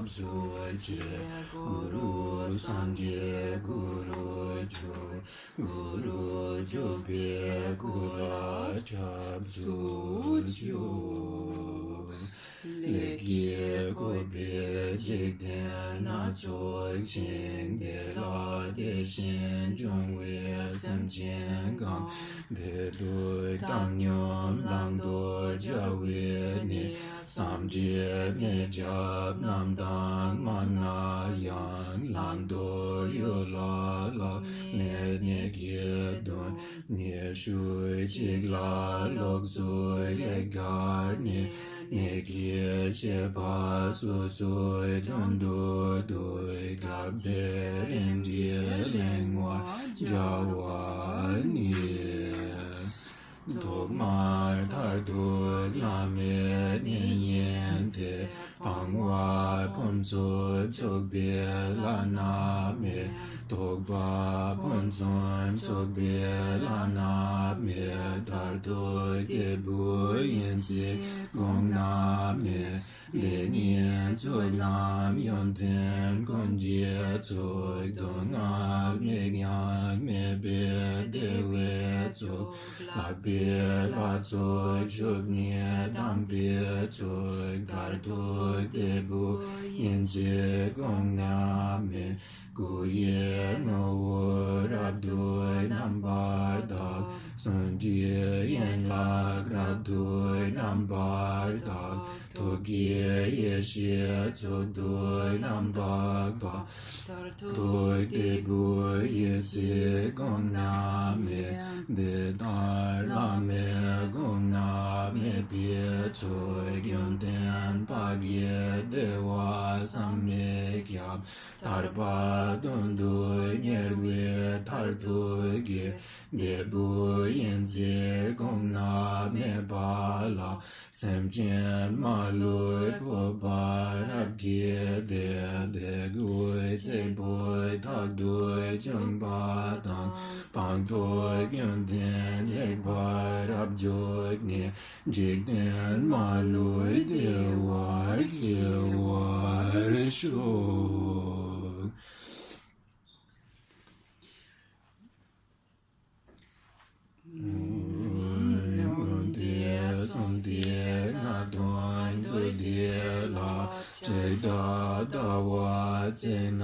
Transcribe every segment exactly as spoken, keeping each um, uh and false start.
སུ་ཆེ། གུ་རུ་སངས་རྒྱས་གུ་རུ་མཆོག་གུ་རུ་སྐྱོབ་པའི་སྐུ་ལ་སྐྱབས་སུ་མཆིའོ། ལས་ཀྱིས་བསྐོས་པའི་འཇིག་རྟེན་སྣ་ཚོགས་ཤིང་། དེ་ལ་དེ་བཞིན་སྦྱོང་བའི་སེམས་ཅན་གང་། བདེ་སྡུག་བཏང་སྙོམས་བླང་དོར་བྱ་བའི་གནས། བསམ་གྱིས་མི་ཁྱབ་རྣམས་དང་སྨྲ་ན་ཡང་། བླང་དོར་གཡོ་ལ་ལྷག་མེད་ཉིད་ཀྱི་དོན། ཉི་ཤུ་གཅིག་ལ་ལོགས་སུ་ལེགས་བཀའ་ནི། ཉིད་ཀྱི་བཤད་པ་སོ་སོའི་དོན་དུ་འདོད། སྐབས་དེར་ཨིནྡྲའི་གླེང་བར་བྱ་བ་ནི། ཐོག་མར་མཐར་ཐུག་བླ་མའི་མཉན་ཡོད་དེ། སྤང་བ་ཕུན་སུམ་ཚོགས་པའི་བླ་ན་མེད། རྟོགས་པ་ཕུན་སུམ་ཚོགས་པའི་བླ་ན་མེད། མཐར་ཐུག་སྐྱེས་བུ་ཡིན་ཚུལ་དགོངས་ན་མེད། དེ་ཉིད་ཚོགས་རྣམས་ཡོན་ཏན་ཀུན་གྱི་ཚོགས། སྡུག་བསྔལ་མིག་ཡངས་མེད་པའི་བདེ་བའི་ཚོགས། ལྷག་པའི་ལྷ་ཚོགས་ཞུགས་ནས་དམ་པའི་ཚོགས། མཐར་ཐུག་སྐྱེས་བུ་ཡིན་ཚུལ་དགོངས་ན་མེད། སྐུ་ཡི་ངོ་བོ་རབ་ཏུ་རྣམ་པར་དག། གསུང་སྤྲུལ་ཡན་ལག་རབ་ཏུ་རྣམ་པར་དག། ཐུགས་ཀྱི་ཡེ་ཤེས་མཆོག་ཏུ་རྣམ་པར་དག། མཐར་ཐུག་སྐྱེས་བུ་ཡིན་ཚུལ་དགོངས་ན་མེད། འདི་ལྟར་བླ་མའི་དགོངས་ན་མེད་པའི་ཆོས། ཡོན་ཏན་འཕགས་ཀྱི་བདེ་བ་བསམ་མི་ཁྱབ། ཐར་པ་དོན་དུ་གཉེར་བའི་མཐར་ཐུག་གི། འདི་བུ་ཡིན་ཚུལ་དགོངས་ན་མེད་པ་ལ། སེམས་ཅན་མ་ལུས་འཕོ་བ་རབ་བགྱིས་ཏེ། དེ་སྐུའི་ཚེ་འཕོས་རྟག་ཏུ་བྱུང་བ་དང་། སྤངས་རྟོགས་ཡོན་ཏན་ལེགས་པར་རབ་འཇོག་ནས། འཇིག་རྟེན་མ་ལུས་བདེ་བར་སྐྱེ་བར་ཤོག། སྔོན་དུ་སོང་སྟེ་སྔ་དོན་དུ་བདེ་ལ། དྲེགས་དང་ལྟ་བ་བརྩེགས་ན་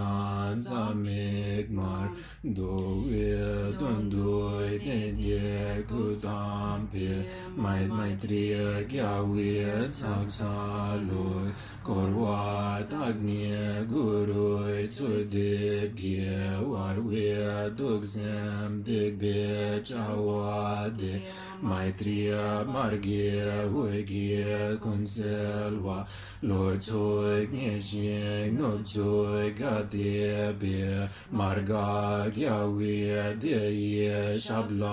རྩ་མིག་དམར། འདུལ་བའི་དོན་དུ་བསྟན་ཏེ་སྐུ་བལྟམས་པའི། མ་མཻ་ཏྲི་རྒྱལ་བའི་ཕྱག་འཚལ་ལོ། འཁོར་བ་དག་ནི་གུ་རུའི་ཚུལ་འདེབས་ཀྱིས། བར་བའི་གདུག་སེམས་སྡིག་པའི་བྱ་བ་སྟེ། མཻ་ཏྲི་མར་གྱི་འོད་ཀྱིས་ཀུན་གསལ་བ། ལོ་ཚོད་ངེས་ཤིང་ནུབ་ཚོད་ག་དེ་བས། མར་ག་རྒྱལ་བའི་སྡེ་ཡི་ཞབས་ལ་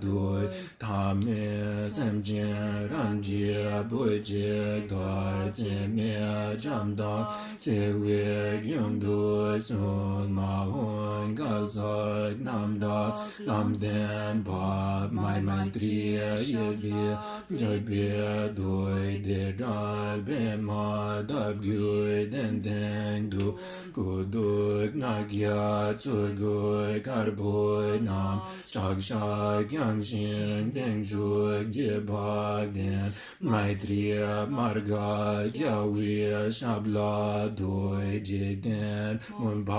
འདུད། ཐ་མལ་སེམས་ཅན་རང་རྒྱལ་བུ་གཅིག་ལྟར། བརྩེ་མེད་བྱམས་དང་བརྩེ་བའི་རྒྱུན་དུ་སོང་། མ་འོངས་འགལ་ཟླ་རྣམ་དག་ལམ་བདེན་པ། མ་མཻ་ཏྲི་ཡེ་ཤེས་པའི་འདོད་པའི་མཐུས། བདེ་དྲག་པདྨ་འདབ་བརྒྱད་གདན་སྟེང་དུ། སྐུ་གདུགས་ནག་རྒྱ་ཚུ་གུ་དཀར་པོ་བསྣམས། ཕྱག་ཞྭ་བརྐྱང་ཞིང་སྟེང་ཕྱོགས་བརྒྱད་པ་བསྟན། མཻ་ཏྲི་མར་ག་རྒྱལ་བའི་ཞབས་ལ་འདུད། འཇིག་རྟེན་མུན་པ་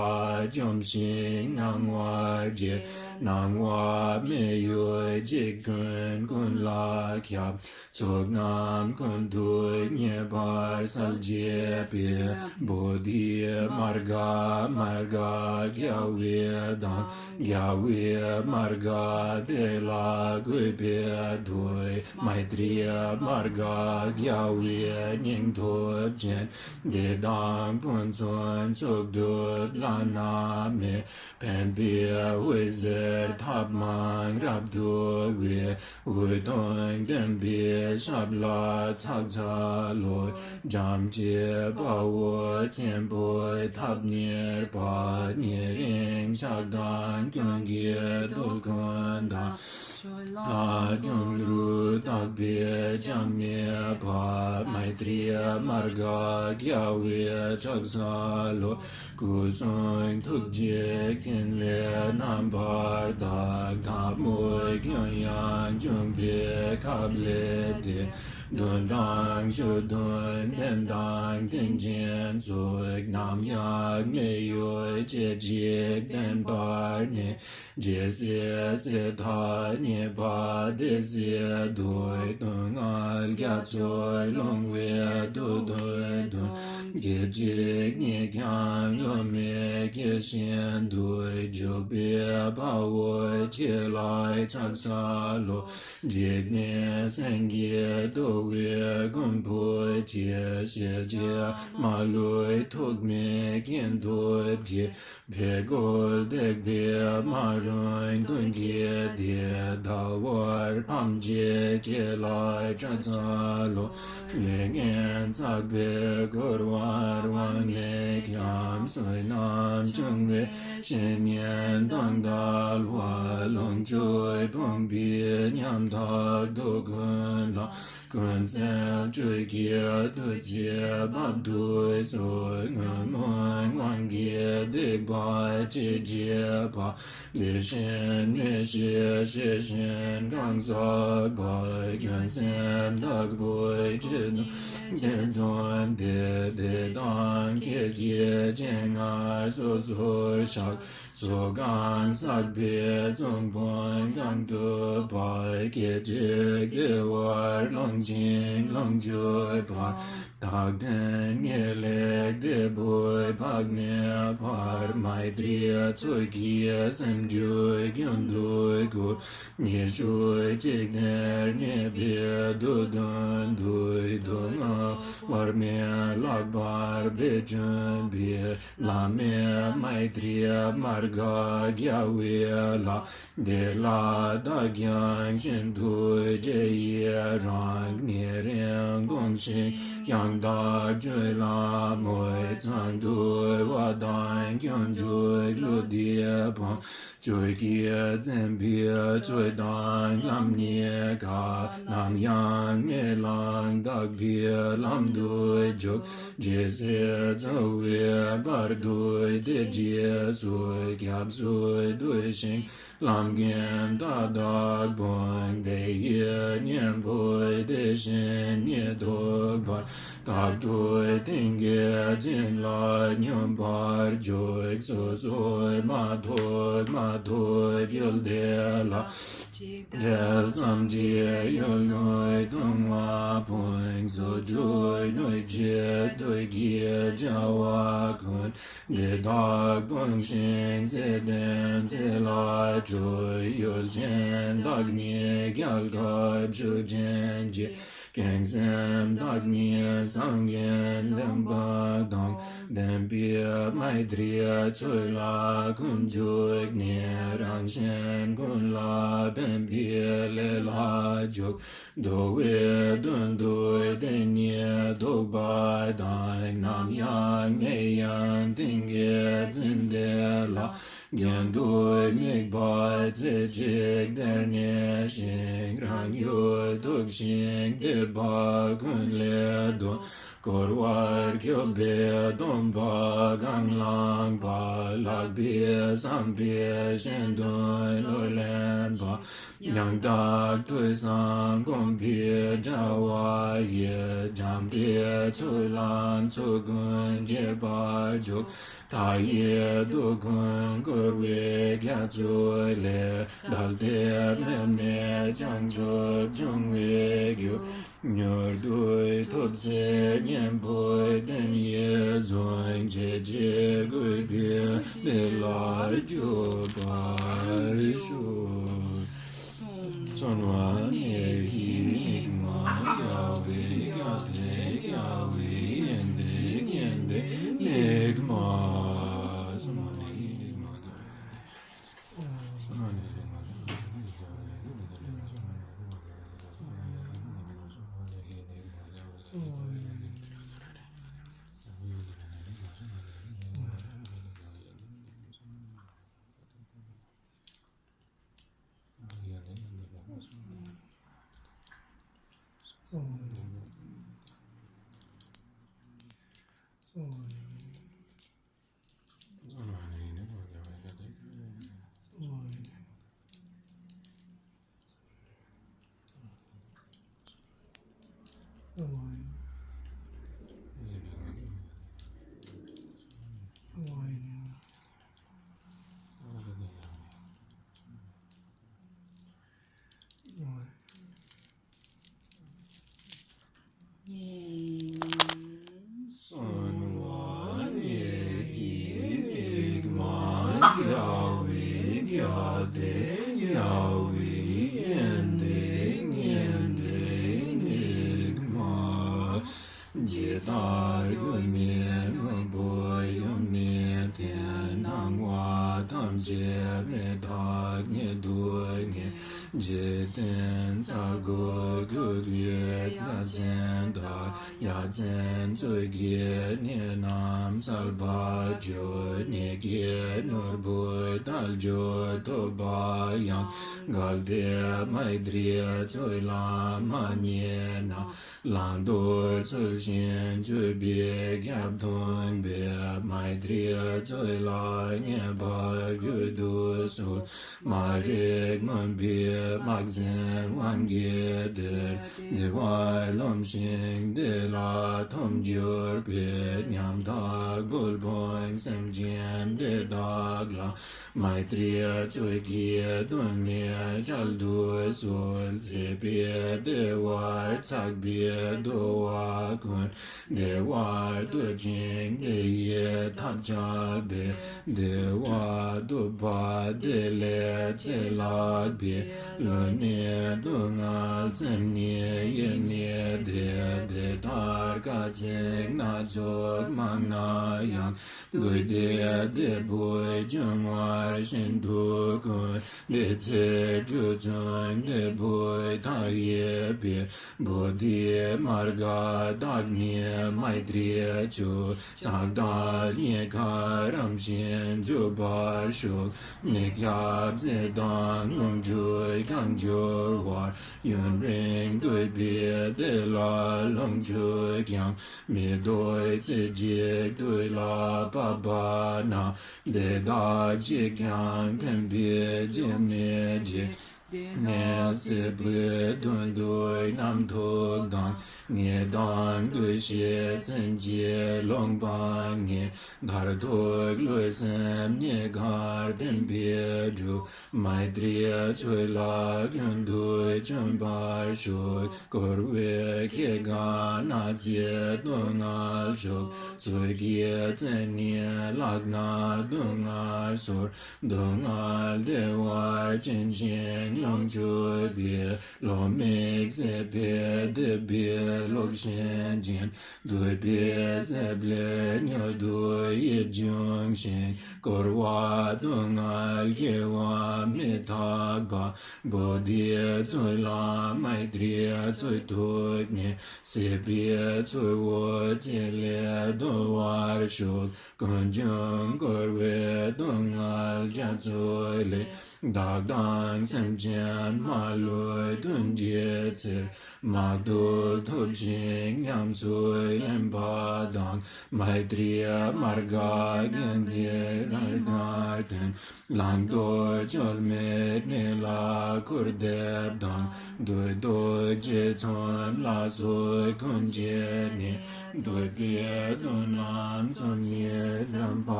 འཇོམས་ཤིང་སྣང་བ་རྒྱས། སྣང་བ་མི་གཡོ་འཇིག་རྟེན་ཀུན་ལ་ཁྱབ། ཚོགས་རྣམས་ཀུན་ཏུ་མཉེས་པར་གསལ་བྱེད་པའི། བོ་དྷི་མར་ག་མར་ག་རྒྱལ་བའི་གདན། རྒྱལ་བའི་མར་ག་དེ་ལ་གུས་པས་འདུད། མཻ་ཏྲི་མར་ག་རྒྱལ་བའི་སྙིང་སྟོབས་ཅན། བདེ་དང་ཕུན་སུམ་ཚོགས་འདོད་བླ་ན་མེད། ཕན་པའི་འོད་ཟེར་ཐབས་མང་རབ་འཕྲོ་བའི། འོད་སྟོང་ལྡན་པའི་ཞབས་ལ་ཕྱག་འཚལ་ལོ། བྱམས་ཀྱི་དཔའ་བོ་ཆེན་པོ་ཐབས་གཉེར་པ། ཉེ་རིང་ཆགས་སྡང་སྐྱོན་གྱི་གདུལ་ཀུན་དང་། ཆོས་ལ་སྐྱོན་རུ་བརྟག་པའི་བྱམས་སྨྲས་པ། མཻ་ཏྲི་མར་ག་ རྒྱལ་བའི་ཕྱག་འཚལ་ལོ། སྐུ་གསུང་ཐུགས་ཀྱི་ཕྲིན་ལས་རྣམ་པར་དག། ཐལ་མོ་སྐྱོན་ཡང་བྱུང་བའི་ཁབ་ལེ་དེ། བདུན་དང་བཅུ་བདུན་གདན་དང་རྟེན་ཅན་ཚོགས། ནམ་ཡང་མི་གཡོ་སྐྱེ་འཇིག་རྟེན་པར་གནས། ཇི་སྲིད་སྲིད་མཐའ་གཉིས་པ་དེ་སྲིད་དུ། སྡུག་བསྔལ་རྒྱ་མཚོར་ལྷུང་བའི་དུས་དུས་དུ། སྐད་ཅིག་ཉིད་ཀྱང་བློ་མི་སྐྱེ་བཞིན་དུ། འཇུག་པའི་དཔའ་བོ་ཁྱེད་ལ་ཕྱག་འཚལ་ལོ། འཇིག་རྟེན་སེང་གེ་འདུ་བའི་མགོན་པོ་ཁྱེད། ཞེ་བཅད་མ་ལུས་ཐུགས་མི་དགྱེས་སྟོབས་ཀྱིས། ཕས་རྒོལ་འདེགས་པའི་མ་རུངས་གདོན་བགེགས་དེ། ཟླ་བར་ཕམ་བྱེད་ཁྱེད་ལ་ཕྱག་འཚལ་ལོ། ལས་ངན་བསགས་པས་འཁོར་བར་དབང་མེད་ཁྱབ། བསོད་ནམས་ཆུང་བས་བཤེས་གཉེན་དང་འདུལ་བ། ལོངས་སྤྱོད་ཕོངས་པས་ཉམ་ཐག་དུག་ཀུན་ལ། ཀུན་སེལ་བཅུད་ཀྱིས་བདུད་རྩི་དབབ་ཏུ་གསོལ། བསྔོ་སྨོན་དབང་གིས་སྡིག་པ་ཅི་བགྱིས་པ། དེ་བཞིན་མི་ཤེས་ཤེས་བཞིན་གང་བསགས་པ། སྐྱོན་སེམས་དག་པོས་ཅི་བསྒྲུབས་ཅི་བསྒྲུབས་ཏེ། དེ་དག་ཁྱེད་ཀྱི་སྤྱན་སྔར་སོ་སོར་བཤགས། ཚོགས་གང་བསགས་པའི་ཚོགས་དཔག་གང་བསྒྲུབས་པ། སྐད་ཅིག་བདེ་བར་ལོངས་ཤིང་ལོངས་སྤྱོད་པར། རྟག་བརྟན་ངེས་ལེགས་བདེ་པོའི་བག་མེད་པར། མཻ་ཏྲིའི་ཚོགས་ཀྱིས་སེམས་རྒྱུད་རྒྱུན་དུ་བསྐུལ། ཉི་ཤུ་གཅིག་སྟེང་ངེས་པའི་མདོ་འདོན་དུས། སྡུག་བསྔལ་བར་མེད་ལྷག་པར་འཕེལ་བྱོན་པའི། བླ་མེད་མཻ་ཏྲིའི་མར་ག་རྒྱལ་བའི་ལྷ། དེ་ལ་བདག་ཀྱང་ཤིན་ཏུ་རྗེས་ཡི་རང་། ཉེ་རིང་གོམས་ཤིང་ཡང་དག་སྤྱོད་ལ་མོས། མཚང་འདུལ་བ་དང་སྐྱོན་འཇུག་བསླུ་བདེ་སྤང་། ཆོས་ཀྱིས་མཚན་དཔེའི་ཆོས་དང་ལམ་གཉིས་ཀ། ནམ་ཡང་མི་བླང་དག་པའི་ལམ་དུ་འཇུག། ཇི་སྲིད་འཚོ་བའི་བར་དུ་དེ་རྗེས་སུ། སྐྱབས་སུ་འདུ་ཞིང་ལམ་མཁན་མཐའ་དག་སྤོང་། དེ་ཡི་གཉེན་པོ་དེ་བཞིན་ཉིད་ཐོབ་པར། རྟག་ཏུ་གཏིང་སྐྱེས་བྱིན་རླབས་སྙོམས་པར་མཛོད། སོ་སོར་མ་ཐོགས་མ་ཐོབ་ཡུལ་དེ་ལ། འབྲེལ་ཙམ་གྱིས་ཡུལ་དངོས་མཐོང་བ་ཕུང་། སོ་སོར་གནོད་བྱེད་བདུད་ཀྱི་བྱ་བ་ཀུན། འདི་དག་སྤོང་ཞིང་ཚེ་བརྟན་ཚེ་ལ་སྤྱོད། ཡུལ་ཅན་བདག་ཉིད་རྒྱལ་ཁབ་ཆོས་ཅན་གྱི། ཀུན་སེམས་བདག་ཉིད་སངས་རྒྱས་བསྟན་པ་དང་། ལྡན་པའི་མཻ་ཏྲིའི་ཆོས་ལ་ཀུན་ཞུགས་ནས། རང་གཞན་ཀུན་ལ་ཕན་པའི་ལས་ལ་འཇུག། འདུལ་བའི་དོན་དུ་དེ་ཉིད་ཐོགས་པ་དང་། ནམ་ཡང་མི་གཡེང་གཏིང་སྐྱེས་བྱིན་དེ་ལ། གྱེན་དུ་དམིགས་པ་རྩེ་གཅིག་དེར་གནས་ཤིང་། རང་ཡུལ་ཐོབ་ཞིང་དད་པ་ཀུན་ལས་འདོན། འཁོར་བར་སྐྱོབ་པའི་སྡོམ་པ་གང་བླངས་པ། ལྷག་པའི་བསམ་པས་གཞན་དོན་བློས་ལེན་པ། ཡང་དག་ཐོས་བསམ་སྒོམ་པའི་དྲ་བ་ཡིས། འཇམ་དཔལ་ཚོགས་ལམ་ཚོགས་ཀུན་རྒྱས་པར་འཇུག། མཐའ་ཡས་དུས་ཀུན་འཁོར་བའི་རྒྱ་མཚོ་ལས། བདལ་ཏེ་ལྷད་མེད་བྱང་ཆུབ་འབྱུང་བའི་རྒྱུ། མྱུར་དུ་ཐོབ་ཚེ་གཉེན་པོའི་རྟེན་ཡིད་བཟུང་། ཇི་ཕྱིར་བཀོད་པའི་དེ་ལ་འཇུག་པར་ཤོག། གསོལ་བ་འདེབས་ཀྱི་དམིགས་མ་རྒྱལ་བའི་བཀའ་དྲིན་རྒྱལ་བའི་ཡོན་ཏན་ཉན་ཏེ་དམིགས་མ། འཇིག་རྟེན་ས་དགུ་ཁུག་ཡོད་ཡ་མཚན་དར། ཡ་མཚན་མཚོ་སྐྱེས་གནས་རྣམས་གསལ་བར་གྱུར། ནད་ཀྱི་ནོར་བུ་དལ་འབྱོར་ཐོབ་པ་ཡང་། གལ་ཏེ་མཻ་ཏྲི་མཚོ་ལ་མ་མཉེས་ན། བླང་དོར་ཚུལ་བཞིན་སྤྱོད་པའི་སྐྱབས་སྟོན་པའི། མཻ་ཏྲི་མཚོ་ལ་མཉེས་པར་གུས་འདུད་གསོལ། མ་རིག་མུན་པའི་དམག་འཛིན་དབང་གིས་ཏེ། བདེ་བར་རློམ་ཞིང་བདེ་ལ་ཐོམ་གྱུར་པའི། ཉམ་ཐག་སྒོ་ཕུང་སེམས་ཅན་དེ་དག་ལ། མཻ་ཏྲི་མཚོ་སྐྱེས་གདོད་མའི་ཞལ་དུ་གསོལ། སྲིད་པའི་བདེ་བར་འཛག་པའི་འདུ་བ་ཀུན། བདེ་བ་སྟོབས་ཅན་དེ་ཡི་ཐབས་ཆག་པའི། བདེ་བ་སྟོབས་པ་དེ་ལས་ཚེ་བརླག་པའི། ལུས་ནི་སྡུག་བསྔལ་སེམས་ནི་ཡིད་མི་བདེ། དེ་ལྟར་དཀའ་ཚེགས་སྣ་ཚོགས་མང་ན་ཡང་། བདུད་སྡེ་འདྲེ་བུ་འབྱུང་བར་ཤིན་ཏུ་དཀོན། དེ་ཚེ་རྒྱུ་མཚན་འདྲེ་བུ་མཐའ་ཡས་པའི། བོ་དྷི་མར་ག་དག་ནི་མཻ་ཏྲི་མཆོག། ཕྱག་དང་སྙིང་ག་རམ་ཞིང་འཇུག་པར་ཤོག། མི་སྐྱབས་ཚེ་དང་ལོངས་སྤྱོད་གང་འབྱོར་བར། ཡུན་རིང་འདོད་པའི་དེ་ལ་ལོངས་སྤྱོད་ཀྱང་། མི་འདོད་ཚེ་གཅིག་དུས་ལ་བབ་པ་ན། དེ་དག་གཅིག་ཀྱང་ཕན་པའི་རྒྱུ་མེད་ཅིང་། དེ་ནས་སྲིད་པའི་དོན་དུ་རྣམ་རྟོག་དང་། ངེས་དང་འདུ་ཤེས་མཚན་གྱི་ལོག་པ་ངེས། མཐར་ཐུག་ལུས་སེམས་གཉིས་ཀར་ཕན་པའི་རྒྱུ། མཻ་ཏྲི་མཆོག་ལ་རྒྱུན་དུ་བྱོན་པར་ཤོག། འཁོར་བའི་སྐྱེ་རྒ་ན་འཆིའི་སྡུག་བསྔལ་ཤོག། མཚོ་སྐྱེས་མཚན་ནི་ལག་ན་སྡུག་བསྔལ་སོར། སྡུག་བསྔལ་བདེ་བ་ཅན་ཞིང་ལོངས་སྤྱོད་པའི། བློ་མིག་སྲིད་པའི་སྡིག་པའི་ལུགས་ཤེས་ཅིང་། འདོད་པའི་སྲིད་ལས་མྱུར་དུ་ཡིད་བྱུང་ཞིང་། འཁོར་བ་སྡུག་བསྔལ་སྐྱེ་བ་མི་འཐད་པ། བོ་དྷི་མཚོ་ལ་མཻ་ཏྲི་མཚོ་ཐོགས་ནས། སྲིད་པའི་ཚོགས་འཁོར་ཚེ་ལས་འདུལ་བར་ཤོག། ཀུན་འབྱུང་འཁོར་བའི་སྡུག་བསྔལ་རྒྱ་མཚོ་ལས། བདག་དང་སེམས་ཅན་མ་ལུས་འདུ་བྱེད་ཚེ། མ་ཐུག་ཐུབ་ཅིང་ཉམས་སུ་ལེན་པ་དང་། མཻ་ཏྲི་མར་ག་གན་དྷི་ར་ཏ་ཏེ། བླང་དོར་བཅོལ་མེད་གནས་ལ་འཁོར་འདེབས་དང་། འདོད་དོ་ཅེས་མཚོན་ལ་སོགས་ཀུན་བྱས་ནས། འདོད་པའི་དོན་རྣམས་ཚོགས་གཉིས་འཛིན་པ་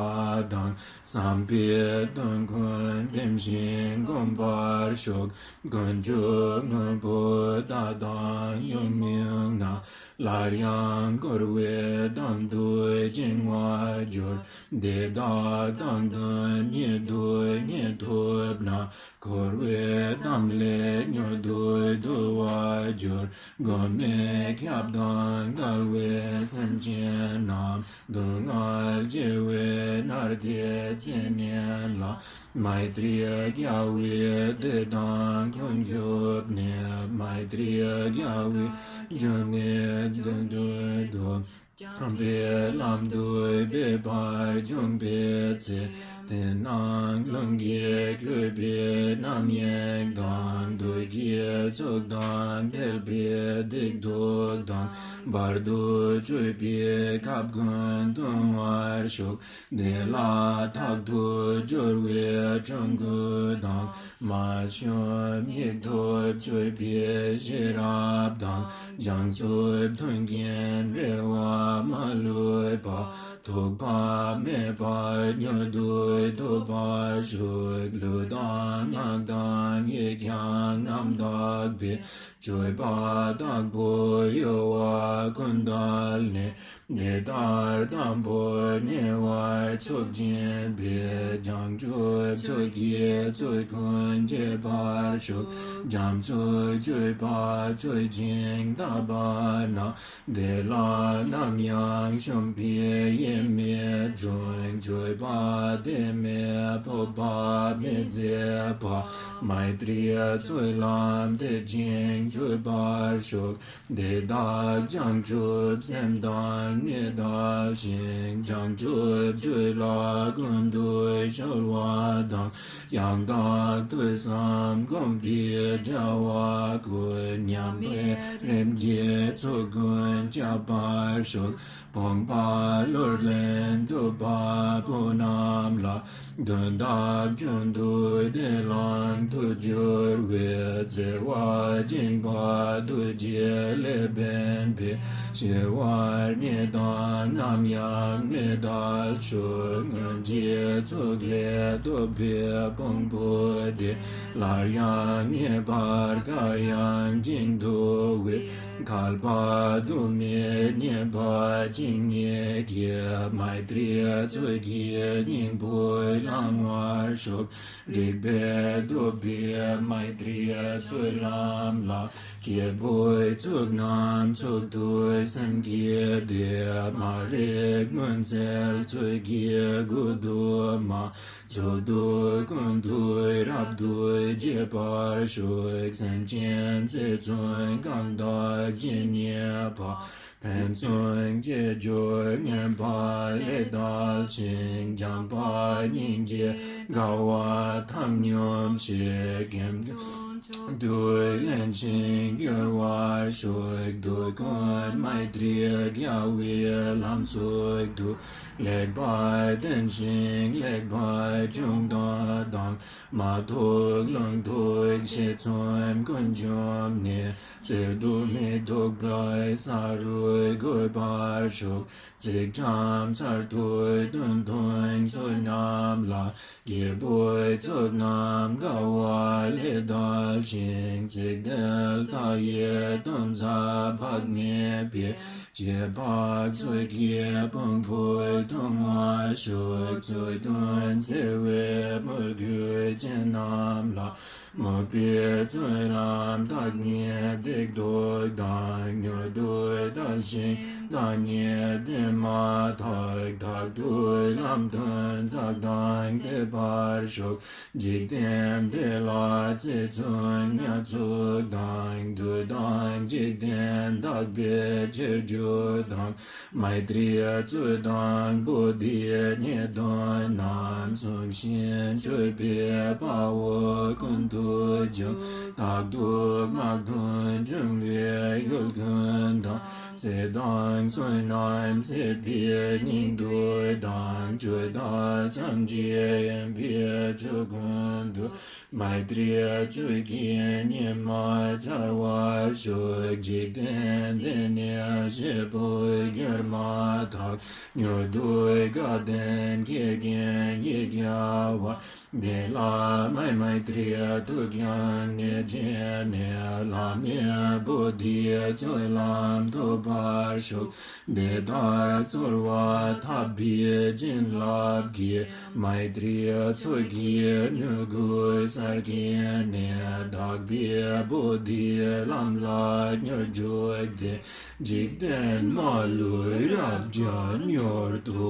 དང་། བསམ་པའི་དོན་ཀུན་བསྟིམ་ཞིང་བསྒོམ་པར་ཤོག། ཀུན་འབྱུང་དངོས་པོ་ལྟ་དང་ཉོན་མོངས་ན། སླར་ཡང་འཁོར་བའི་གཏམ་དུ་བཅིང་བར་འགྱུར། དེ་དག་གཏམ་དོན་ཉིད་དུ་རྙེད་ཐུབ་ན། འཁོར་བའི་གཏམ་ལས་མྱུར་དུ་འདུལ་བར་འགྱུར། མགོན་མེད་སྐྱབས་དང་འགལ་བའི་སེམས་ཅན་རྣམས། སྡུག་བསྔལ་སྐྱེ་བའི་མནར་གཏད་ཚེ་ནད་ལ། མཻ་ཏྲི་རྒྱལ་བའི་བདེ་དང་མགོན་གྱུར་ནས། མཻ་ཏྲི་རྒྱལ་བའི་རྒྱུ་ནི་དོན་དུ་འདོད། བྱམས་པའི་ལམ་དུ་འབད་པར་འབྱུང་བའི་ཚེ། དེ་རྣམས་ལྷུན་གྱིས་གོས་པའི་རྣམ་གཡེང་དང་། བདུད་ཀྱི་ཚོགས་དང་ཐེག་པའི་སྡིག་སྡུག་དང་། བར་དུ་གཅོད་པའི་ཁབ་ཀུན་བརྡུང་བར་ཤོག། དེ་ལ་ཐག་ཏུ་སྦྱོར་བའི་ཆོམ་རྐུན་དང་། མ་ཞུམ་སྙིགས་ཐོབ་གཅོད་པའི་ཤེས་རབ་དང་། བྱང་ཆུབ་མཐུན་རྐྱེན་རེ་བ་མ་ལུས་པ། ཐོགས་པ་མེད་པར་མྱུར་དུ་ཐོབ་པར་ཤོག། ལུས་དང་ངག་དང་ཡིད་ཀྱང་རྣམ་དག་པའི། སྤྱོད་པ་དག་པོ་གཡོ་བ་ཀུན་བྲལ་ནས། འདི་ལྟར་དང་པོར་ཉེ་བར་ཚུགས་བྱིན་པས། བྱང་ཆུབ་ཚུལ་གྱིས་ཚུལ་ཀུན་འཆད་པར་ཤོག། འཇམ་ཚུལ་སྤྱོད་པ་ཚུལ་བཞིན་བལྟ་བ་ན། དེ་ལ་ནམ་ཡང་ཞུམ་པའི་ཡིད་མི་འབྱུང་། སྤྱོད་པ་དེ་མེད་སྤོབས་པ་མི་བརྗེད་པ། མཻ་ཏྲིའི་ཚུལ་ལམ་དེ་བཞིན་སྤྱོད་པར་ཤོག། དེ་དག་བྱང་ཆུབ་སེམས་དང་ཉི་ལྟ་ཞིང་། བྱང་ཆུབ་སྤྱོད་ལ་ཀུན་ཏུ་གཞོལ་བ་དང་། ཡང་དག་ཐོས་བསམ་སྒོམ་པའི་བྱ་བ་ཀུན། མཉམ་པའི་རིམ་གྱིས་ཚུལ་ཀུན་སྐྱབས་པར་ཤོག། ཕོངས་པ་ལོག་ལེན་ཐུབ་པ་པོ་རྣམས་ལ། དོན་དག་རྒྱུན་དུ་དེ་བླང་དུ་གྱུར་བའི། བརྩེ་བ་སྦྱིན་པ་ཐུགས་རྗེ་ལས་འཕེན་པའི། ཞི་བར་ཉེས་དང་ནམ་ཡང་མི་འབྲལ་ཤོག། སྔོན་གྱི་ཚོགས་ལས་ཐོབ་པའི་ཕུང་པོ་དེ། སླར་ཡང་རྙེད་པར་གང་ཡང་ཅིག་འདུ་བའི། བསྐལ་པ་དུ་མའི་ཉེས་པ་ཇི་སྙེད་ཀྱང་། མཻ་ཏྲིའི་ཚུལ་གྱི་སྙིང་པོས་བླང་བར་ཤོག། རིག་པས་བསྡུས་པའི་མཻ་ཏྲིའི་ཚུལ་ལམ་ལ། སྐྱེས་བུའི་ཚོགས་རྣམས་ཚོགས་དུས་སེམས་བསྐྱེད་དེ། མ་རིག་མུན་སེལ་ཚུལ་གྱི་སྐུ་དུ་མ། ཚོགས་དུས་ཀུན་ཏུ་རབ་ཏུ་རྒྱས་པར་ཤོག། སེམས་ཅན་ཚེ་བཙུན་གང་དག་ཇི་སྙེད་པ། ཕན་ཚུན་གཅེས་སྦྱོར་ངན་པ་ལས་བཏབ་ཅིང་། བྱམས་པ་སྙིང་རྗེ་དགའ་བ་ཐབས་སྙོམས་ཤིང་། ཁེངས་སྐྱུང་ཕྱོགས་དུས་ལེན་ཅིང་སྐྱོར་བར་ཤོག། དུས་ཀུན་མཻ་ཏྲིའི་རྒྱལ་བའི་ལམ་ཚོགས་དུས། ལེགས་པར་བསྟེན་ཅིང་ལེགས་པར་སྦྱོང་བ་དང་། མ་ཐོགས་ལུང་ཐོགས་ཞེ་ཚོམ་ཀུན་འཇོམས་ནས། གཅེར་དུ་མི་ཐོགས་པའི་ས་རུ་འགོད་པར་ཤོག། ཚིག་ཙམ་གསར་དུ་དོན་མཐོང་ཚུལ་རྣམས་ལ། སྐྱེས་བུའི་ཚོགས་རྣམས་དགའ་བ་ལས་བཏབ་ཅིང་། ཚིག་དེ་ལྟ་ཡི་དོན་ཟབ་བག་མེད་པའི། རྗེས་དཔག་ཚུལ་གྱི་ཕུང་པོ་མཐོང་བར་ཤོག། ཚུལ་སྟོན་བརྩེ་བའི་མོས་གུས་ཅན་རྣམས་ལ། མོས་པའི་ཚུལ་ལམ་བདག་ཉིད་སྡིག་ལྟུང་དང་། མྱུར་དུ་བདག་གཞན་བདག་ཉིད་དེ་མ་ཐག། མཐར་ཐུག་ལམ་སྟོན་ཕྱག་དང་བདེ་བར་ཤོག། འཇིག་རྟེན་འདི་ལ་རྗེ་བཙུན་ཉ་ཚོགས་དང་། དུས་དང་འཇིག་རྟེན་དག་པའི་ཕྱིར་རྒྱུ་དང་། མཻ་ཏྲིའི་ཚུལ་དང་བོ་དྷིའི་ངེས་དོན་རྣམས། གཟུང་ཞིང་སྤྱོད་པའི་དཔའ་བོ་ཀུན་ཏུ་སྦྱོར། མཐར་ཐུག་དམག་དོན་འབྱུང་བའི་ཡུལ་ཀུན་དང་། ཚེ་དང་བསོད་ནམས་ཟད་པའི་སྙིགས་དུས་དང་། ཆོས་དང་སེམས་ཀྱི་དབེན་པའི་ཕྱོགས་ཀུན་ཏུ། མཻ་ཏྲིའི་ཚུལ་གྱི་ཉི་མ་འཆར་བར་ཤོག། འཇིག་རྟེན་འདི་ནས་གཤེགས་པར་གྱུར་མ་ཐག། མྱུར་དུ་དགའ་ལྡན་ཁྱེད་ཀྱི་ཡིད་བསྐྱང་བར། དེ་ལ་མཻ་མཻ་ཏྲིའི་ཐུགས་ཀྱང་ངེས་བྱས་ནས། བླ་མེད་བོ་དྷིའི་ཚུལ་ལམ་ཐོབ་པར་ཤོག། དེ་ལྟར་གསོལ་བ་བཏབ་པའི་བྱིན་རླབས་ཀྱིས། མཻ་ཏྲིའི་ཚུལ་གྱི་མྱུ་གུ་སར་སྐྱེས་ནས། དག་པའི་བོ་དྷིའི་ལམ་ལ་མྱུར་འཇུག་སྟེ། འཇིག་རྟེན་མ་ལུས་རབ་འབྱམས་མྱུར་དུ་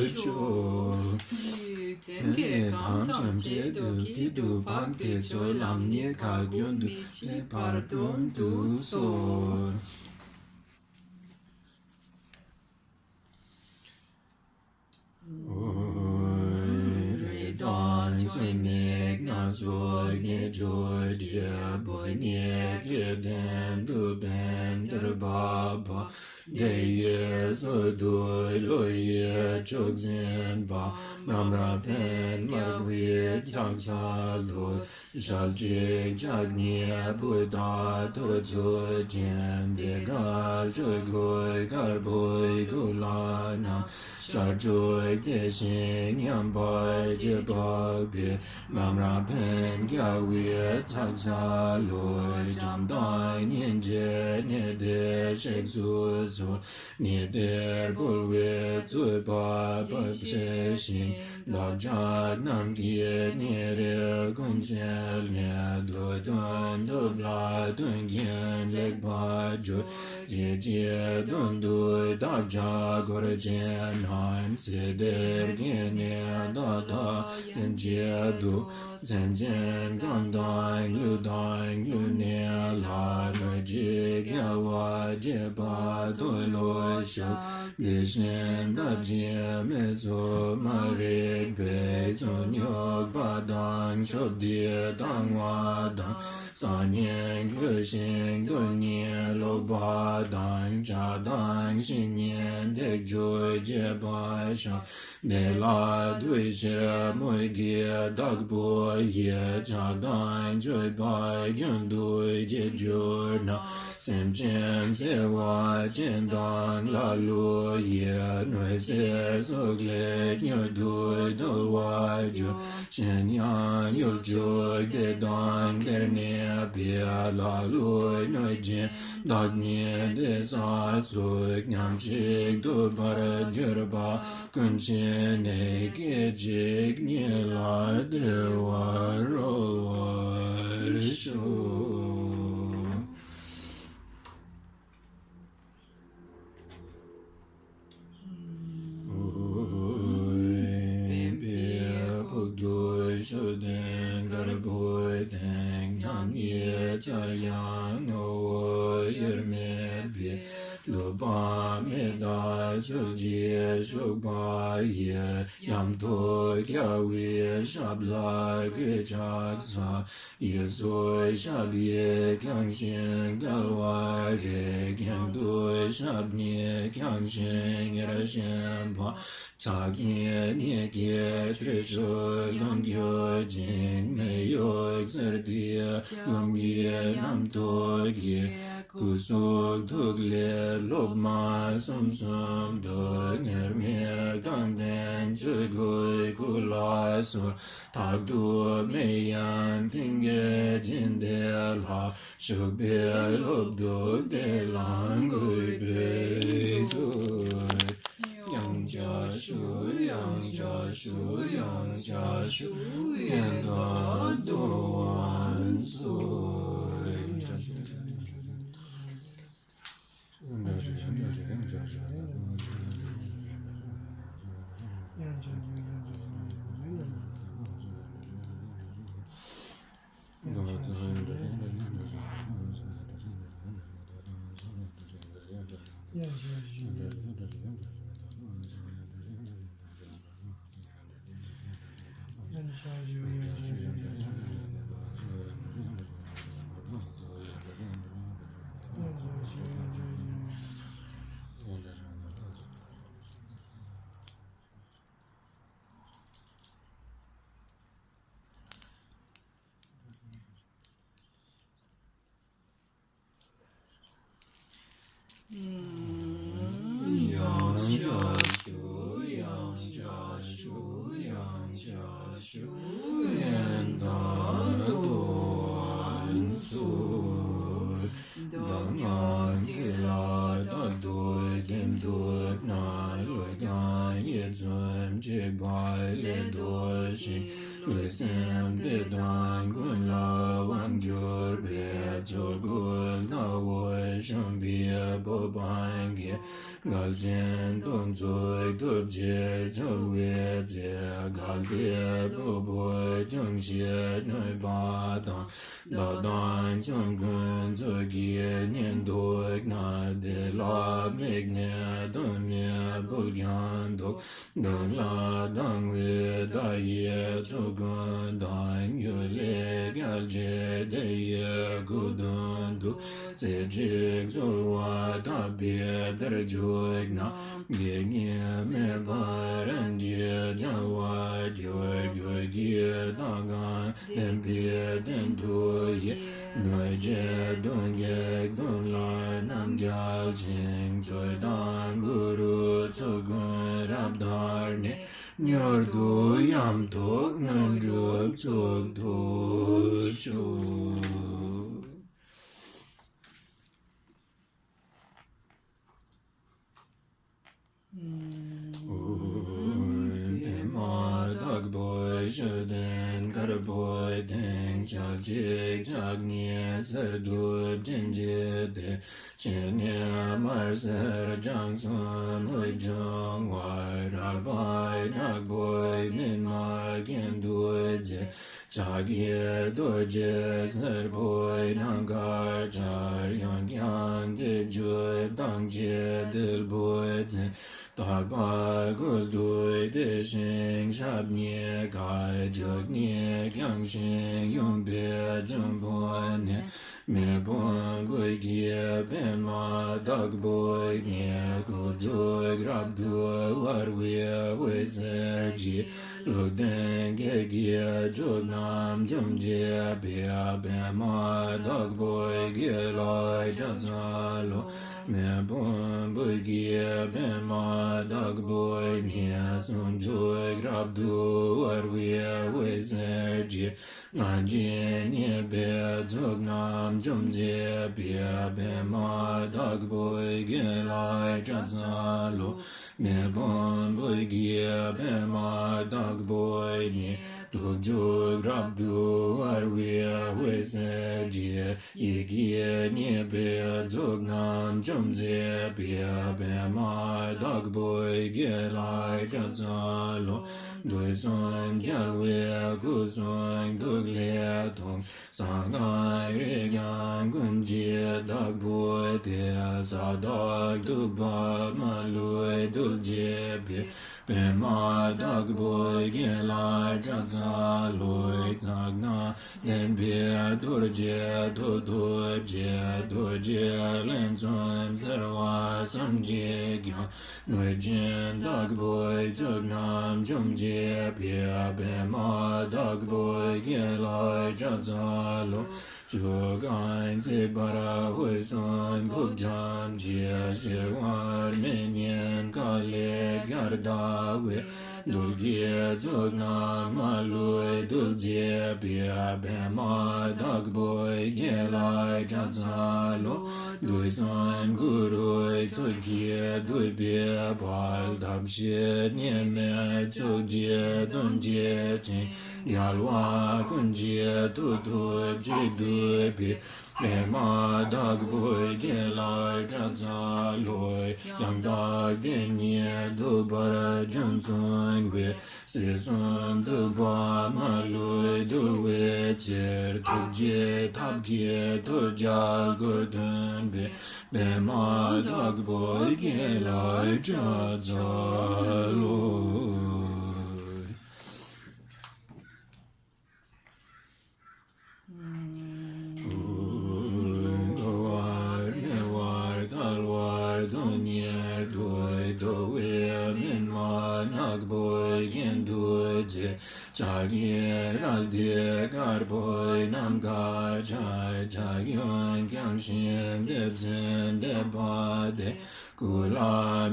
སྤྱོད། ཡུལ་ཅན་གྱི་ཁམས་ཐམས་ཅད་རྡུལ་གྱིས་གཏུབས་པ། དེ་ཚོའི་ལམ་ཉེ་དགའ་རྒྱུན་དུ་ཁྱད་པར་སྟོན་དུ་གསོལ། རི་དྭགས་ཚོད་མེད་སྣ་ཚོགས་ཀྱི་ཆོས་ཀྱི་བུ་ཉིད་ཀྱི་སྟེང་དུ་ཕན་བདེར་བབས་པ། དེ་ཡི་སྲོལ་དུ་བློ་ཡི་མཆོག་འཛིན་པ། ནམ་ར་འཕན་དམར་པོའི་ལྕགས་ཚལ་དུ། ཞལ་གཅིག་ཕྱག་གཉིས་བུདྡྷ་ཐོར་ཚུགས་ཅན། དེ་འདྲ་ཆོས་སྐུ་དཀར་པོའི་སྐུ་ལ་ནམ། ཞལ་བྱུག་དེ་བཞིན་མཉམ་པར་བཞེས་པ་ པའི་ལམ་རིམ་ཕན་རྒྱལ་བའི་ཕྱག་འཚལ་ལོ། བྱམས་དང་སྙིང་རྗེའི་གནས་དེར་གཤེགས་སུ་གསོལ། གནས་དེར་འཁོར་བའི་རྩོད་པ་ཕམ་བྱས་ཤིང་། བདག་ཅག་རྣམས་ཀྱི་ནད་རིགས་ཀུན་སེལ་ནས། འདོད་དོན་ཐོབ་ལ་དོན་ཀུན་ལེགས་པར་འགྲུབ། ཇི་སྐད་དོན་དུ་བདག་ཅག་འཁོར་བཅས་རྣམས། ཚེ་འདིར་སྐྱེས་ནས་ད་ལྟ་ཡན་ཆད་དུ། སེམས་ཅན་གང་དང་ལུས་དང་ལུས་ནད་ལ། གནོད་བྱེད་དགེ་བ་བྱེད་པ་མཐོལ་ལོ་བཤགས། དེ་བཞིན་ལྟ་ཅི་སྨོས་ཚོགས་མ་རིག་པའི། རྩོད་རྙོག་པ་དང་ཕྱོགས་འདི་སྡང་བ་དང་། སང་ཉིན་གུས་ཤིང་དོན་གཉིས་ལོག་པ་དང་། བྱ་དང་བྱེད་གཉིས་འཐད་ཕྱོགས་བྱེད་པ་བཤགས། དེ་ལ་འདུ་ཤེས་མོས་གུས་དག་པོ་ཡིས། ཆགས་སྡང་སྤྱོད་པ་རྒྱུན་དུ་བྱེད་གྱུར་ན། སེམས་ཅན་འཚེ་བ་ཅན་དང་ཀླ་ཀློ་ཡི། གནོད་འཚེ་སོགས་ལས་མྱུར་དུ་ཐར་བར་འགྱུར། གཞན་ཡང་གཡོ་སྒྱུ་སྡེ་དང་སྡེར་གནས་པའི། ཀླ་ཀློ་གནོད་སྦྱིན་བདག་ཉིད་སྡེ་གསུམ་སོགས། མཉམ་གཅིག་ཐུབ་པར་གྱུར་པ་ཀུན་ཤེས་ནས། སྐད་ཅིག་ཉིད་ལ་བདེ་བར་རོལ་བར་ཤོག། པའི་ཕུག་ཏུ་བཞུགས་ཏེ་དཀར་པོའི་སྟེང་། མཉམ་ཉིད་འཆར་ཡང་ངོ་བོ་དབྱེར་མེད་པའི། ལུས་པ་མེ་ལྟར་ཚུལ་གྱིས་བྱུག་པ་ཡི། ཡང་དག་རྒྱལ་བའི་ཞབས་ལ་གུས་ཕྱག་འཚལ། གཡས་སུ་ཞབས་གཡས་བརྐྱང་ཞིང་དཀའ་བ་རིགས། གཡོན་དུ་ཞབས་གཉིས་བརྐྱང་ཞིང་ཉེར་བཞེངས་པ། ཕྱག་གཉིས་གཉིས་ཀྱིས་ཁྲུས་གསོལ་ལོངས་སྤྱོད་ཅིང་། མེ་ཡོས་གསེར་ཐིག་སྐུ་ཡི་རྣམ་རྟོག་གིས། སྐུ་གཟུགས་ཐུགས་ལས་སློབ་མ་གསུམ་གསུམ་དུ། ངུར་སྨྲིག་དང་ལྡན་ཆོས་སྐུའི་སྐུ་ལ་གསོལ། མཐར་ཐུག་མེ་ཡང་མཐིང་གའི་སྦྱིན་སྡེ་ལ། ཞུགས་པའི་སློབ་ཏུ་དེ་ལ་གུས་པས་འདུད། ཡང་བསྐྱར་ཞུ། ཡང་བསྐྱར་ཞུ། ཡང་བསྐྱར་ཞུ། ཡོན་བདག་ཏུ་ཝན་གསོལ། ཡང་བསྐྱར་ཞུ། ཡང་བསྐྱར་ཞུ། ཡང་བསྐྱར་ཞུ། ཡོན་བདག་ཏུ་ཝན་གསོལ། བདག་ཉིད་ཀྱི་ལ་རྟག་ཏུ་བསྟིམ་དུ་གནང་། ལུས་ཀྱང་ཡིད་གསུམ་གཅིག་པ་ལས་ལྡོག་ཅིང་། ལུས་སེམས་བདེ་ཐང་ཀུན་ལ་དབང་གྱུར་པའི། ཚོགས་ཀུན་ཟླ་འོད་ཞོན་པའི་སྤོབས་པ་གིས། འགལ་རྐྱེན་སྟོང་ཚོགས་ཐོབ་ཕྱིར་འཚོ་བའི་ཚེ། གལ་ཏེ་སྟོབས་པོ་ཅུང་ཞིག་གནོད་པ་དང་། བདག་དང་ཆོམ་རྐུན་ཚོགས་ཀྱིས་ཉེན་རྟོག་ན། དེ་ལ་དམིགས་ནས་གདོན་ནི་ཕུལ་ཀྱང་བཟློག། གདོན་ལ་སྡང་བའི་དགྲ་ཡི་ཚོགས་ཀུན་དང་། གཡུལ་ལས་རྒྱལ་ཆེན་དེ་ཡི་སྐུ་མདུན་དུ། རྩེ་གཅིག་གསོལ་བ་བཏབ་པའི་དེར་འཇུག་ན། དགེ་བསྙེན་མེད་པར་རང་གི་བྱ་བ་གྱུར། རྒྱུད་ཀྱི་དག་ཁང་བརྟན་པའི་སྟེང་དུ་ཡི། གནོད་བྱེད་གདོན་བགེགས་གདོན་ལ་རྣམ་བརྒྱལ་ཞིང་། རྩོད་དང་གུ་རུ་ཚོགས་ཀུན་རབ་དར་ནས། མྱུར་དུ་ཡམས་དུག་དངོས་གྲུབ་ཚུགས་ཐུབ་ཤོག། པདྨ་དྭགས་པོའི་མཆོད་རྟེན་དཀར་པོའི་སྟེང་ཕྱག་གཅིག་ཕྱག་གཉིས་གསེར་དུ་སྤྲིན་བརྗིད་དེ། ཕྱི་ནས་དམར་སེར་ལྗང་གསུམ་དབུས་སྦྱོང་བ། རལ་པའི་ནག་པོའི་སྨིན་མ་གྱེན་དུ་བརྗེ། ཕྱག་གི་རྡོ་རྗེ་སེར་པོའི་ནམ་མཁར་འཕྱར། གཡོན་བརྐྱང་སྟེ་བརྒྱུད་དང་བཅས་དིལ་བུ་འཛིན། དག་པ་ཀུན་ཏུ་བདེ་ཞིང་ཞབས་གཉིས་ཀ། བྱུག་གཉིས་བརྐྱང་ཞིང་ཡུམ་པའི་འབྱུང་པོ་ནས། མེ་ཕུང་སྐུད་ཀྱི་པདྨ་དྭགས་པོ་ཉིད། ཁུ་བྱུག་རབ་ཏུ་འབར་བའི་འོད་ཟེར་གྱིས། ལུས་རྟེན་བརྒྱད་ཀྱི་མཆོག་རྣམས་འཇོམས་བྱེད་པའི། པདྨ་དྭགས་པོའི་དགེ་ལེགས་ཕྱག་འཚལ་ལོ། མེ་ཕུང་སྐུད་ཀྱི་པདྨ་དྭགས་པོ་ཉིད། ཟུང་འཇུག་རབ་ཏུ་འབར་བའི་འོད་ཟེར་གྱིས། ལྔ་བཞི་བརྙེས་པའི་ཚོགས་རྣམས་འཇོམས་བྱེད་པའི། པདྨ་དྭགས་པོའི་དགེ་ལེགས་ཕྱག་འཚལ་ལོ། མེ་ཕུང་སྐུད་ཀྱི་པདྨ་དྭགས་པོ་ཉིད། ཐུགས་མཆོག་རབ་ཏུ་འབར་བའི་འོད་ཟེར་གྱིས། ཡིད་ཀྱིས་མཉེས་པའི་ཚོགས་རྣམས་འཇོམས་བྱེད་པའི། པདྨ་དྭགས་པོའི་དགེ་ལེགས་ཕྱག་འཚལ་ལོ། དུས་གསུམ་རྒྱལ་བའི་སྐུ་གསུང་ཐུགས་ལས་ཐོན། གསང་སྔགས་རིགས་རྒྱན་ཀུན་གྱི་བདག་པོ་སྟེ། ས་བདག་གདུག་པ་མ་ལུས་འདུལ་བྱེད་པའི། པདྨ་དྭགས་པོའི་དགེ་ལེགས་ཕྱག་འཚལ་ལོ། ཕྱག་ན་བདེན་པའི་རྡོ་རྗེ་ཐུགས་རྡོ་རྗེ། རྡོ་རྗེ་ལན་གསུམ་སེར་བ་བསམ་གྱིས་ཀྱང་། གནོད་སྦྱིན་དྭགས་པོའི་ཚོགས་རྣམས་འཇོམས་བྱེད་པའི། པདྨ་དྭགས་པོའི་དགེ་ལེགས་ཕྱག་འཚལ་ལོ། ཆུ་སྒང་ཚིག་བར་འོད་སྲུང་ཕུབ་ཅན་གྱི། ཞི་བར་མི་ཉན་ཁ་ལས་གར་ལྟ་བུའི། གདུལ་བྱའི་ཚོགས་རྣམས་མ་ལུས་འདུལ་བྱེད་པའི། པདྨ་དྭགས་པོའི་དགེ་ལེགས་ཕྱག་འཚལ་ལོ། དུས་གསུམ་གུ་རུའི་ཚོགས་ཀྱིས་བསྡུས་པའི་དཔལ། ཐབས་ཤེས་གནས་མེད་ཕྱོགས་བཅུའི་དོན་བྱེད་ཅིང་། རྒྱལ་བ་ཀུན་གྱི་ཐུགས་རྡོ་རྗེས་བསྡུས་པའི། པདྨ་དྭགས་པོའི་དགེ་ལེགས་ཕྱག་འཚལ་ལོ། ཡང་དག་བདེན་གཉིས་ཐོབ་པར་རྒྱུ་མཚུངས་པའི། སྲིད་གསུམ་ཐུབ་པ་མ་ལུས་འདུལ་བའི་ཕྱིར། ཐུགས་རྗེའི་ཐབས་ཀྱིས་ཐོད་རྒྱལ་སྐུར་སྟོན་པའི། པདྨ་དྭགས་པོའི་དགེ་ལེགས་ཕྱག་འཚལ་ལོ། འགྲོ་བ་མི་བར་ཐལ་བར་སྟོན་ནས་སྡུད། འགྲོ་བའི་མུན་པ་ནག་པོའི་གྱེན་དུ་བརྗེ། ཕྱག་གི་རལ་གྲི་དཀར་པོའི་ནམ་མཁར་འཕྱར། ཕྱག་གཡོན་བརྐྱང་ཞིང་ལྡེབས་ཟིན་བསྡེབས་པ་སྟེ། སྐུ་ལ་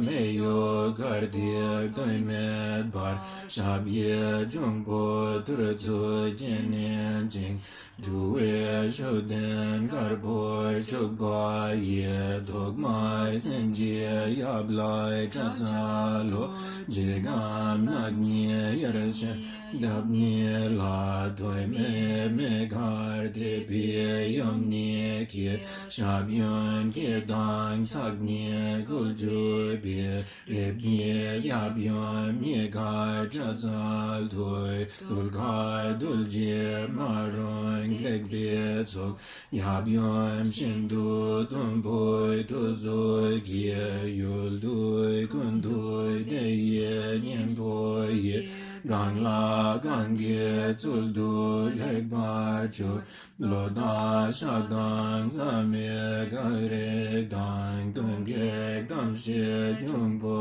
མེ་ཡོས་དཀར་ཐིག་སྟོད་སྨད་བར། ཞབས་ཀྱི་འབྱུང་པོ་ཐུར་ཚུགས་ཀྱིས་མནན་ཅིང་། འགྲོ་བའི་མཆོད་རྟེན་དཀར་པོར་བྱུག་པ་ཡི། ཐོག་མར་སྲིན་གྱི་ཡབ་ལ་ཕྱག་འཚལ་ལོ། འཇིགས་སྐམ་ནག་ཉིལ་གཡེར་ཞིང་འདབ་ཉིལ་ལ། ཐོག་མའི་མེ་དཀར་ཐིགས་པའི་ཡུམ་ཉིད་ཀྱི། ཞབས་གཡོན་སྐེ་དང་ཚགས་གཉིས་ཁུ་བྱུག་པའི། རིགས་ཀྱི་ཡབ་ཡུམ་གཉིས་ཀར་ཕྱག་འཚལ་དུས། གདུལ་དཀའ་གདུལ་བྱའི་མ་རུངས་ལེགས་པའི་ཚོགས། ཡབ་ཡུམ་ཤིན་ཏུ་གཏུམ་པོའི་ཐུགས་སྲོག་གི། ཡུལ་དུས་ཀུན་ཏུ་བདེ་ཡི་སྙིང་པོ་ཡི། གང་ལ་གང་གིས་ཚུལ་དུ་ལེགས་པར་སྤྱོད། ལོ་དང་ཞག་དང་བསམ་ཡས་སྐར་རེ་དང་། གཏུམ་བགེགས་དམ་སྲི་འབྱུང་པོ་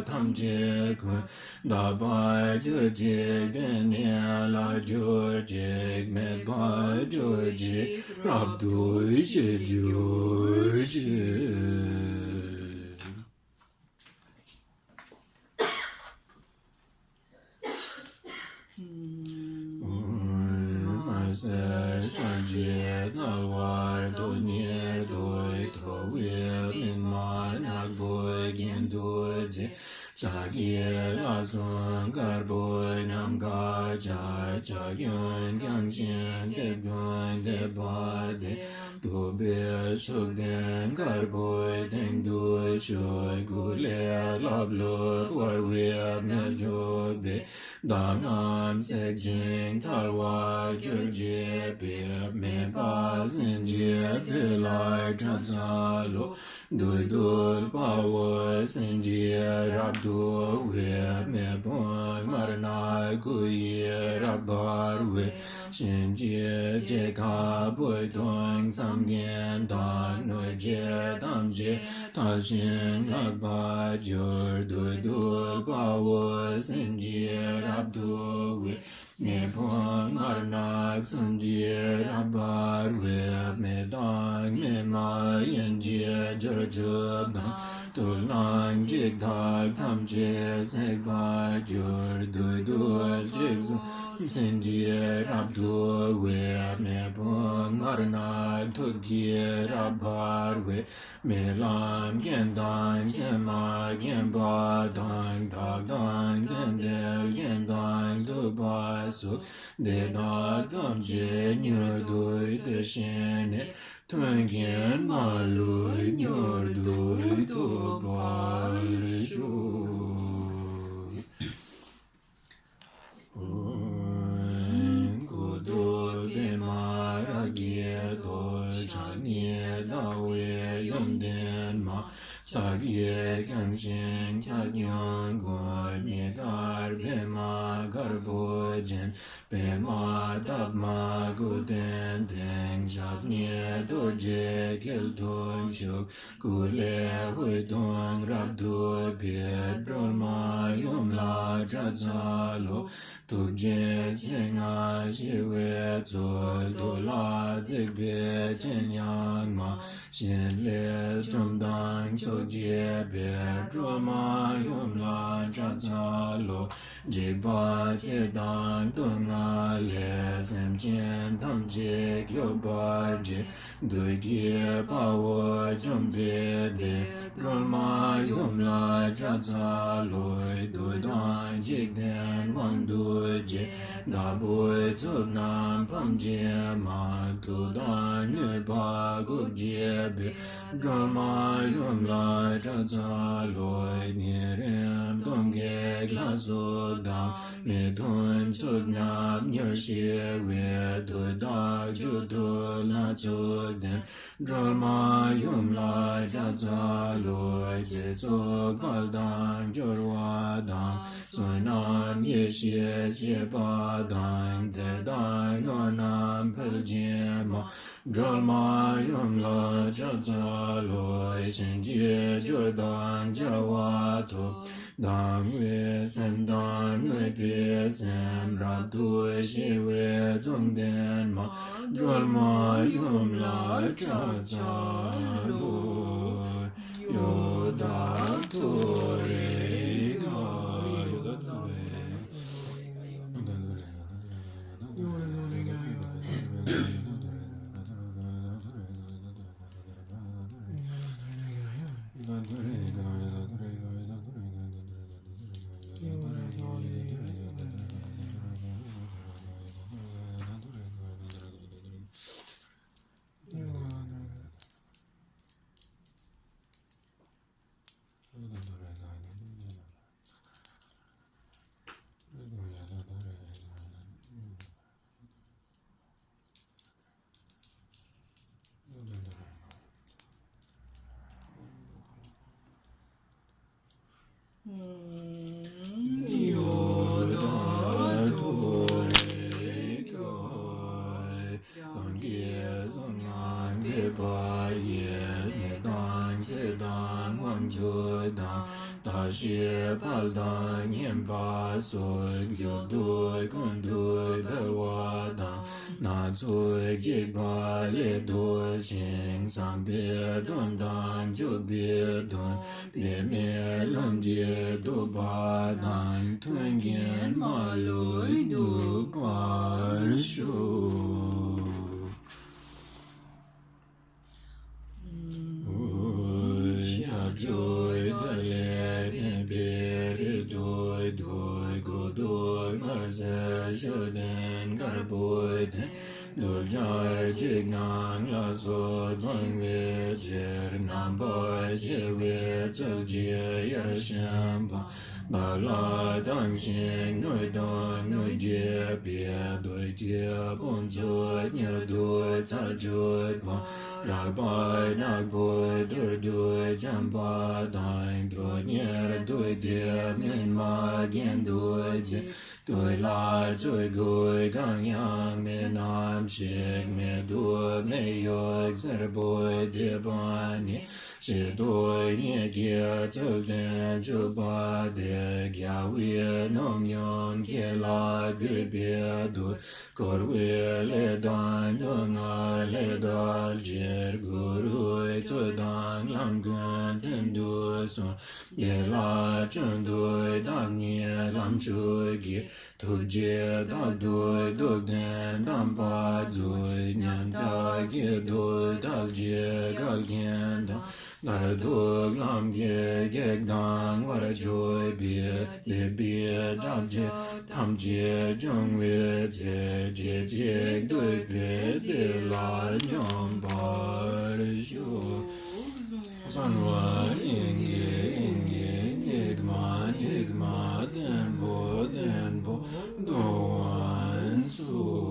ཐམས་ཅད་ཀུན། དག་པར་གྱུར་ཅིག་དེ་ནས་བརླག་གྱུར་ཅིག་མེད་པར་གྱུར་ཅིག་རབ་ཏུ་ཞི་གྱུར་ཅིག་ཕྱག་གཡས་ལ་གསུང་དཀར་པོ་ནམ་མཁའ་འཕྱར། ཕྱག་གཡོན་བརྐྱང་ཞིང་སྟེགས་བུ་བརྡབས་པ་དེ། ཐུབ་པའི་མཆོག་ལྡན་དཀར་པོའི་སྟེང་དུ་བཞུགས། སྐུ་ལས་ལྷབ་ལྷུབ་འབར་བའི་མེ་ལྕེ་འཕེལ། མདངས་རྣམས་སྲེག་ཅིང་ཐལ་བར་གྱུར་ཅེས་པའི། མེ་འབར་སེང་ཆེན་དེ་ལ་ཁྲ་ཚ་ལོ། བདུད་འདུལ་དཔའ་བོ་སེང་གེ་རབ་ཏུ་དབུས། མེ་དཔུང་དམར་ནག་སྐུ་ཡི་རབ་འབར་བའི། གཤིན་རྗེའི་རྗེ་ཁ་སྦུབ་ཐོན་བསམ་གཏན་དང་། གནོད་བྱེད་ཐམས་ཅད་འཐབ་ཅིང་ལྷག་པར་གྱུར། བདུད་འདུལ་དཔའ་བོ་སེང་གེ་རབ་ཏུ་དབུས། མེ་དཔུང་དམར་ནག་གསུམ་གྱི་རབ་འབར་བའི། མེ་དང་མེ་མ་ཡིན་གྱི་བྱུར་ཆུབ་དང་། ཐུབ་རླངས་འཇིགས་སྐྲག་ཐམས་ཅད་སྲེག་པར་གྱུར། བདུད་འདུལ་འཇིགས་གསུམ་སེང་གེ་རབ་ཏུ་དབུས། མེ་དཔུང་དམར་ནག་ཐུགས་ཀྱི་རབ་འབར་བའི། རྨི་ལམ་རྐྱེན་དང་སེམས་མ་རྐྱེན་པ་དང་། རྟགས་དང་རྐྱེན་དེ་རྐྱེན་དང་ཐུབ་པ་སོགས། དེ་དག་ཐམས་ཅད་མྱུར་དུ་དེར་ཤེས་ནས། མཐུན་རྐྱེན་མ་ལུས་མྱུར་དུ་ཐོབ་པར་ཤོག། ཨོཾ། སྐུ་གདུགས་པདྨ་རཱ་གའི་ཏོག། ཕྱག་ནི་ཟླ་བའི་ཡོན་ཏན་མ། ཕྱག་གཡས་བརྐྱང་ཞིང་ཕྱག་གཡོན་བསྐུམ། ཉི་ཟླར་པདྨ་དཀར་པོ་ཅན། པདྨ་འདབ་མ་སྐུ་སྟེང་སྟེང་། ཞབས་གཉིས་རྡོ་རྗེ་སྐྱིལ་ཀྲུང་བཞུགས། སྐུ་ལས་འོད་སྟོང་རབ་ཏུ་འཕེལ། སྒྲོལ་མ་ཡུམ་ལ་ཕྱག་འཚལ་ལོ། ཐུགས་རྗེའི་ཚེ་སྔ་ཞི་བའི་མཚོ། རྡོ་ལ་བརྩེགས་པའི་སྤྱན་ཡངས་མ། ཞིང་ལས་བཅོམ་དང་ཚོགས་བརྒྱད་པའི། སྒྲོལ་མ་ཡུམ་ལ་ཕྱག་འཚལ་ལོ། འཇིགས་པ་བརྒྱད་དང་སྡུག་བསྔལ་ལས། སེམས་ཅན་ཐམས་ཅད་སྐྱོབ་པར་བྱེད། བདུད་ཀྱི་དཔའ་བོ་འཇོམས་མཛད་པའི། སྒྲོལ་མ་ཡུམ་ལ་ཕྱག་འཚལ་ལོ། བདུད་དང་འཇིག་རྟེན་དབང་དུ་བྱས། དྲག་པོའི་ཚོགས་རྣམས་ཕམ་བྱེད་མ། མཐུ་དང་ནུས་པ་དགུ་བརྒྱུད་པའི། སྒྲོལ་མ་ཡུམ་ལ་ཕྱག་འཚལ་ལོ། ཉེ་རིང་གདོན་བགེགས་ལ་སོགས་དང་། མི་མཐུན་ཕྱོགས་རྣམས་མྱུར་ཞི་བའི། མཐུ་རྟགས་བཅུ་དྲུག་སྣ་ཚོགས་ལྡན། སྒྲོལ་མ་ཡུམ་ལ་ཕྱག་འཚལ་ལོ། ཚེ་སྲོག་དཔལ་དང་འབྱོར་བ་དང་། བསོད་ནམས་ཡེ་ཤེས་སྤྱད་པ་དང་། དད་དང་བློ་རྣམས་འཕེལ་བྱེད་མ། སྒྲོལ་མ་ཡུམ་ལ་ཕྱག་འཚལ་ལོ། གཤིན་རྗེའི་སྦྱོར་དང་བྱ་བ་ཐོབ། དང་བའི་སེམས་དང་གནོད་པའི་སེམས། རབ་ཏུ་ཞི་བའི་གཟུངས་ལྡན་མ། སྒྲོལ་མ་ཡུམ་ལ་ཕྱག་འཚལ་ལོ། ཡོ་ད་ཐོ་རེ་ག། ཡོ་ད་ཐོ་རེ། གང་གིས་གཟུངས་སྔགས་ཕུལ་བ་ཡིས། ནད་དང་ཚེ་དང་དབང་ཕྱུག་དང་། ད་ཤི་དཔལ་དང་ཉེན་པ་སོགས། མགྱོགས་བཏུལ་ཀུན་ཏུ་འཕེལ་བ་དང་། སྣ་ཚོགས་འཇིགས་པ་ལས་ལྡོག་ཅིང་། བསམ་པའི་དོན་དང་འཇུག་པའི་དོན། འབད་མེད་ལྷུན་གྱིས་གྲུབ་པ་དང་། མཐུན་རྐྱེན་མ་ལུས་ཐོབ་པར་ཤོག། ཞབས་ཀྱུ་ཏི་ལས་ཕན་པའི། གདུལ་བྱར་འཇིགས་སྣང་ལ་སོགས་སྤང་བའི་ཕྱིར། རྣམ་པར་ཕྱེ་བའི་ཚུལ་གྱིས་ཡར་བཤམས་པ། བདག་ལ་བཏང་ཞིང་སྣོད་དང་སྣོད་བགྱིས་པའི། གདུལ་བྱའི་དཔུང་ཚོགས་ཉིད་དུ་ཚར་གཅོད་པ། རལ་པ་ནག་པོས་ཐུར་དུ་འཁྱམས་པ་དང་། དོན་གཉེར་དུ་དེ་སྨིན་མ་གྱེན་དུ་བྱེད། དུས་ལ་ཆོས་གོས་གང་ཡང་མེད་རྣམས་ཤིག་མེ་ཏོག་མེ་ཡོས་སེར་པོའི་ཐིགས་པ་ནི། ཕྱི་དོན་ཉིད་ཀྱི་ཚུལ་བསྟན་བཅུག་པ་སྟེ། རྒྱལ་བའི་རྣམ་གཡེང་ཁྱེད་ལ་གུས་པས་འདུད། འཁོར་བའི་ལས་དང་སྡུག་བསྔལ་ལས་བསྒྲལ་ཕྱིར། གུ་རུའི་ཚུལ་དང་ལམ་ཀུན་མཐུན་དུ་སོང་། དེ་ལ་བྱོན་དུས་བདག་ཉིད་ལམ་མཆོག་གི། ཐུགས་རྗེས་རྟག་ཏུ་སྡུག་བདེན་དམ་པ་རྫོགས། ཉམ་ཐག་གི་དུས་ཐལ་གྱིས་བཀལ་མཁན་དང་། མཐར་ཐུག་ལམ་གྱི་གེགས་དང་བར་གཅོད་པའི། སྡིག་པའི་དགྲ་བཅས་ཐམས་ཅད་སྦྱོང་བའི་ཚེ། སྐད་ཅིག་སྡུད་པའི་བདེ་ལ་སྙོམས་པར་ཞུགས། གསོན་པ་ཡིན་གྱི་ཡིན་གྱི་སྙིགས་མ་སྙིགས་མ། བདེན་པོ་བདེན་པོ་རྟོགས་པར་གསོལ།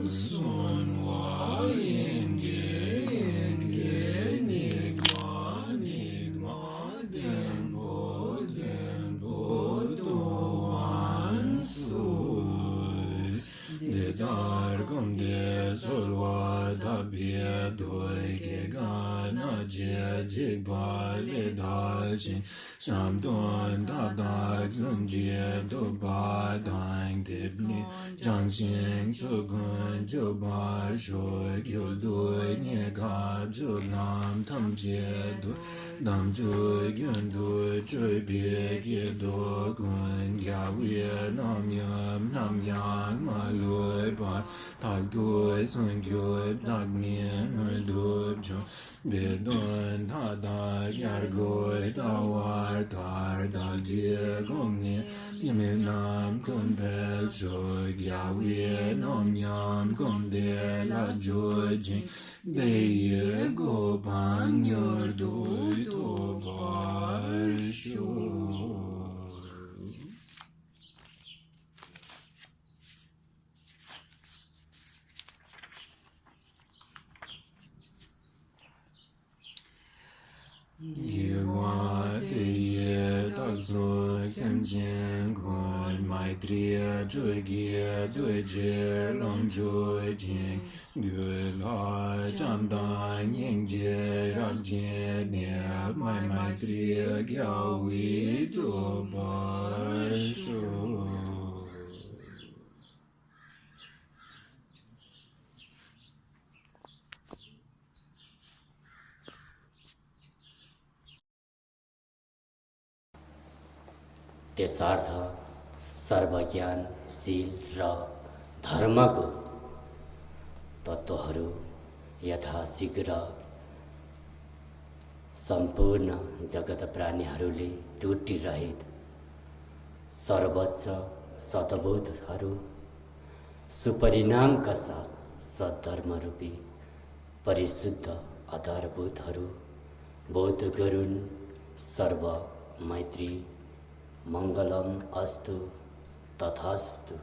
གསོན་པ་ཡིན་གྱི་ཡིན་གྱི་སྙིགས་མ་སྙིགས་མ། བདེན་པོ་བདེན་པོ་རྟོགས་པར་གསོལ། འདི་ལྟར་བསྒོམས་ཏེ་གསོལ་བ་བཏབ་པའི་མཐུས། སྐྱེ་རྒ་ན་འཆིའི་འཇིགས་པ་ལས་ཐར་ཞིང་། བསམ་དོན་མཐའ་དག་ལྷུན་གྱིས་འགྲུབ་པ་དང་། སྡིག་པ་སྦྱངས་ཤིང་ཚུལ་ཁྲིམས་གཅོད་པར་ཤོག་རྒྱུ་དུས་ཉེན་ཁ་བཅུ་རྣམས་ཐམས་ཅད་དུ། དམ་ཆོས་རྒྱུན་དུ་སྤྱོད་པའི་ཀྱེ་རྡོར་ཀུན། རྒྱལ་བའི་རྣམ་གཡེང་ནམ་ཡང་མ་ལུས་པར། རྟག་ཏུ་སྲུང་སྐྱོབ་བདག་ཉིད་མངོན་དུ་བྱོན། བའི་དོན་མཐའ་དག་ཡར་སྒོའི་ལྟ་བར་ཐལ། དལ་བྱེད་གོང་ནས་མི་མིན་རྣམས་ཀུན་འཕེལ་ཤོག་རྒྱལ་བའི་རྣམ་གཡེང་གོམས་འདྲིས་ལ་སྤྱོད་ཅིང་། བདེ་བའི་གོ་འཕང་མྱུར་དུ་ཐོབ་པར་ཤོག་དགེ་བ་དེ་ཡིས་བདག་སོགས་སེམས་ཅན་ཀུན། མཻ་ཏྲིའི་ཁྲོད་ཀྱི་གདུལ་བྱའི་ལོངས་སྤྱོད་ཅིང་། རྒྱུད་ལ་བྱམས་དང་སྙིང་རྗེ་རབ་བརྒྱུད་ནས། མ་མཻ་ཏྲིའི་རྒྱལ་པོས་ཐོབ་པར་ཤོག त्यसर्थ सर्व ज्ञान, शील र धर्मको तत्त्वहरू यथाशीघ्र सम्पूर्ण जगत प्राणीहरूले त्रुटिरहित सर्वोच्च सद्बोधहरू सुपरिणामका साथ सद्धर्मरूपी परिशुद्ध आधारभूतहरू बोध गरून्। सर्व मैत्री मङ्गलम् अस्तु। तथास्तु।